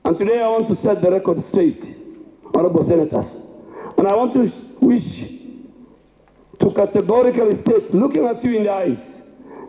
And today I want to set the record straight, honorable senators. And I want to wish to categorically state, looking at you in the eyes,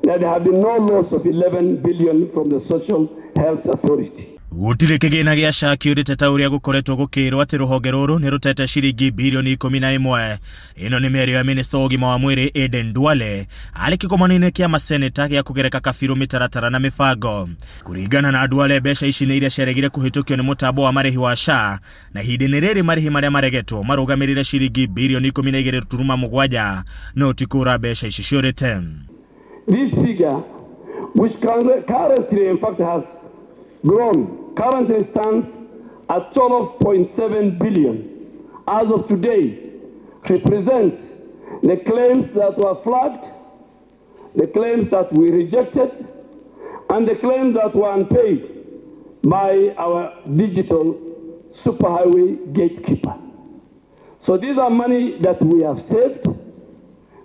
that there have been no loss of 11 billion from the Social Health Authority. Gũtirĩ kĩgĩna gĩa SHA kĩũrĩte ta ũrĩa gũkoretwo gũkĩrwo atĩ rũhonge rũrũ nĩ rũtete ciringi birioni 11. Ĩno nĩ mĩario ya minista wa ũgima wa mwĩrĩ Aden Duale arĩ kĩgomano-inĩ kĩa maseneta gĩa kũgereka kabirũ mĩtaratara na mĩbango. Kũringana na Duale, mbeca ici nĩ iria ciaregire kũhĩtũkio nĩ mũtambo wa marĩhi wa SHA, na ihinda-inĩ rĩrĩ marĩhi marĩa maregetwo marũgamĩrĩre ciringi birioni 12.7, no ti kũra mbeca ici ciũrĩte. This figure, which currently in fact has grown, currently stands at 12.7 billion as of today, represents the claims that were flagged, the claims that we rejected, and the claims that were unpaid by our digital superhighway gatekeeper. So these are money that we have saved.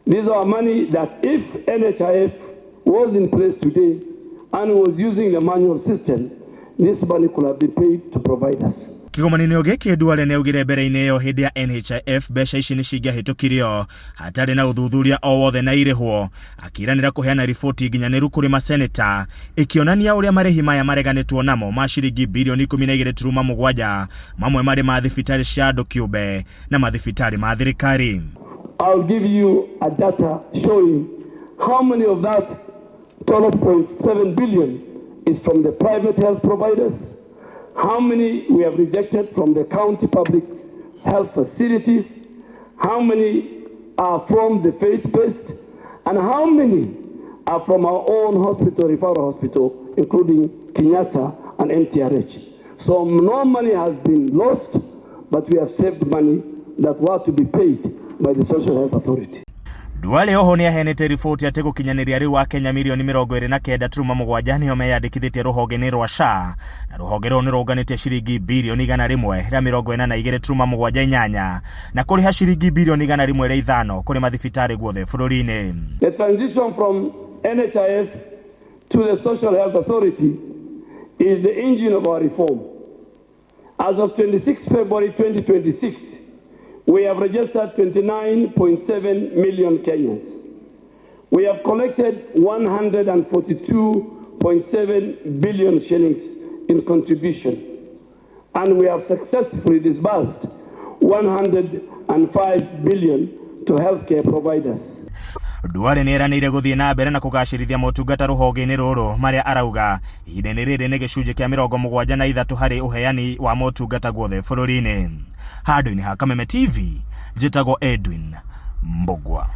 These are money that if NHIF was in place today and was using the manual system, this money could have been paid to providers. Kĩgomano-inĩ gĩkĩ Duale nĩ augire mbere-inĩ ĩyo hĩndĩ ya NHIF mbeca ici nĩ cingĩahĩtũkirio hatarĩ na ũthuthuria o wothe na irĩhwo, akĩranĩra kũheana riboti nginyanĩru kũrĩ maseneta ĩkĩonania ũrĩa marĩhi maya mareganĩtwo namo ma ciringi birioni 12.7, mamwe marĩ ma thibitarĩ cia andũ kĩũmbe na mathibitarĩ ma thirikari. I'll give you a data showing how many of that 12.7 billion is from the private health providers, how many we have rejected from the county public health facilities, how many are from the faith-based, and how many are from our own hospital, referral hospital, including Kenyatta and MTRH. So no money has been lost, but we have saved money that were to be paid by the Social Health Authority. Duale oho nĩ aheanĩte riboti atĩ gũkinyanĩria rĩu akenya mirioni 29.7 nĩo meyandĩkithĩtie rũhonge-inĩ rwa SHA, na rũhonge rũrũ nĩ rũnganĩtie ciringi birioni 182.78 na kũrĩha ciringi birioni 105 kũrĩ mathibitarĩ guothe bũrũri-inĩ. The transition from NHIF to the Social Health Authority is the engine of our reform. As of 26 February 2026, we have registered 29.7 million Kenyans. We have collected 142.7 billion shillings in contribution, and we have successfully disbursed 105 billion to healthcare providers. Duale nĩ eranĩire gũthiĩ na mbere na kũgacĩrithia motungata rũhonge-inĩ rũrũ marĩa arauga ihinda-inĩ rĩrĩ nĩ gĩcunjĩ kĩa 73 harĩ ũheani wa motungata guothe bũrũri-inĩ. Handũ-inĩ ha Kameme TV, njĩtagwo Edwin Mbugua.